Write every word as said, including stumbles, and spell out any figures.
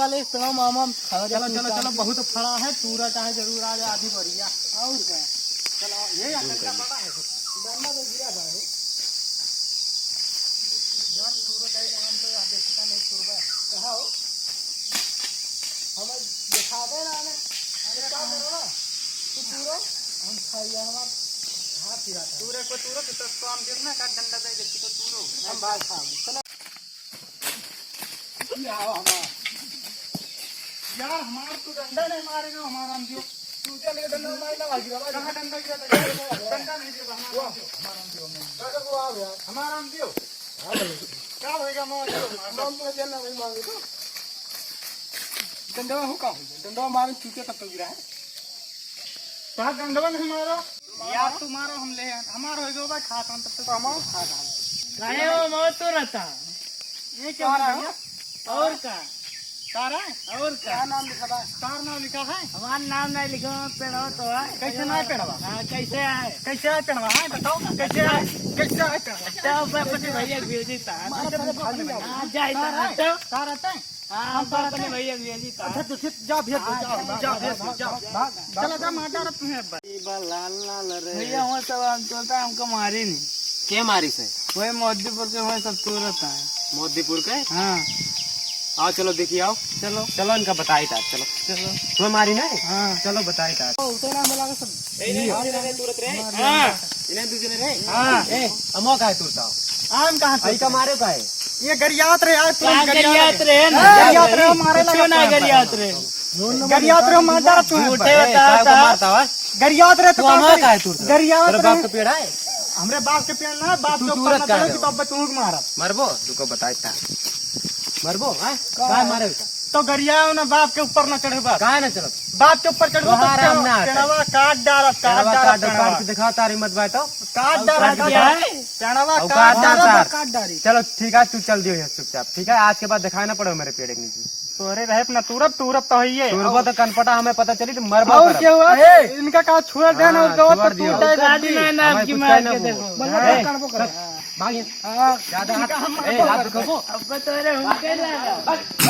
ले, प्रणाम, मामा, खा ले चलो, तू चलो, काम। चलो, बहुत फड़ा है, तूरा चाहे जरूर आ जाए, आधी बढ़िया। और का? चलो, ये डंडा बड़ा है। डंडा तो गिरा बा, हो। यार, तूरो चाहे, हम तो यहाँ देखता नहीं, तूरबा। कहाँ हो? हमें दिखा दे ना, हमें। अरे, क्या करो ना? तू तूरो, हम खाइए, हमार हाथ ही रहता है। तूरे को तूरो, तो, तो हम देखना, का डंडा दे दे, तो तूरो। हम बाहर खा, चलो। ये आओ हमार। यार, हमार तो डंडा नहीं मारेगा, हमार राम दियो। तू चल के डंडा मार ना, भागी बाबा। कहाँ डंडा गिरा था? डंडा नहीं गिरा, हमार राम दियो। काका को आओ यार। हमार राम दियो। हाँ भाई। क्या होएगा, मार दियो, मार। हम तो चल ना भाई, मार दो। डंडा हो का हो? डंडा मारे चूते तक तो गिरा है। कहाँ डंडवा नहीं मारो? यार, तुम्हारा हम ले, हमार हो गयो भाई, खाता हम तब तक। तो हम खात हम। काहे हो, मौत तो रहता। ये क्या हो रहा है? और का? तारा? और का? क्या नाम लिखा था? तार नाम लिखा है? हमार नाम नहीं लिखा, पेड़वा तो है। कैसे ना है पेड़वा? हाँ, कैसे है? कैसे है पेड़वा? हाँ, बताओ ना, कैसे है? कैसे है पेड़वा? तो मैं अपने भैया को भेजी था। मारा था, भाग नहीं जाओ। हाँ, जाए तार है? तो। तार रहता है? हाँ, हम तो अपने भैया भेजी था। अच्छा, तो फिर जाओ, भेज दो, जाओ, जाओ, भेज दो, जाओ। भाग, भाग। चलो, जा, मार डालो तुम्हें अब। ये बा लाल लाल रे। भैया, वहाँ सब आम तोड़ता, हमको मारी नहीं। के मारी से? वही मोदीपुर के, वही सब तोड़ता है। मोदीपुर के? हाँ। आओ, चलो, देखिए, आओ। चलो। चलो, इनका बताई था, चलो। चलो। तुम्हें मारी ना? हाँ। चलो, बताई था। ओ, उतरा मिला के सब। ए, इन्हें दू जने रहे, तुरत रहे। हाँ। इन्हें दू जने रहे? हाँ। ए, अमो का है तुरता? आम कहाँ आई का मारे का है? ये गरियात रहे यार, तुरंत का गरियात गरियात रहे। रहे ना? गरियात रहे, मारे कुछ लगा ना तुरंत। गरियात रहे। गरियात रहे, मार डाला तुरंत। झूठे ए, बता काहे को था। मारता है? गरियात रहे तो तू काम अमो करी। का है तुरता? गरियात तेरे बाप रहे। का पेड़ है? हमरे बाप के पेड़ ना, बाप तू के ऊपर तुरंत ना का चढ़े है? कि तो अब तुमको मारा। मरबो, तुमको बताए था। मरबो, हाँ? का? काय मारे बेटा? तो गरियाओ ना, बाप के ऊपर ना चढ़े बस। काहे ना चढ़ब? बाप के ऊपर चढ़बो तो तोहार हम पेड़-, ना आते। पेड़वा काट डालब, काट पेड़वा डालब, काट डालब, पेड़वा। काट के दिखाओ तारी मत बाय तो। काट डालब, औकात काट क्या डालब। है? पेड़वा औकात काट डालब, डाल। काट डाली। चलो ठीक है, तू चल दियो यहाँ चुपचाप, ठीक है? आज के बाद दिखाए ना पड़ो मेरे पेड़ के नीचे। तोहरे रहे अपना तूरब, तूरब तो है ये। तूरबो तो कनपटा हमें पता चली तो मरबो और करब। क्या हुआ? ए! इनका का छुआ देना, हाँ, तो छुआ तो दियो। टूटा है औकात गड्डी। नहीं ना हमें आपकी कुछ मार कहना के वो। देखो। मतलब ए, कानबो कर। भाग यहाँ। हाँ। ज्यादा हाथ, इनका हम ए, हाथ दिखाओ। अब तो अरे हम कह रहा है।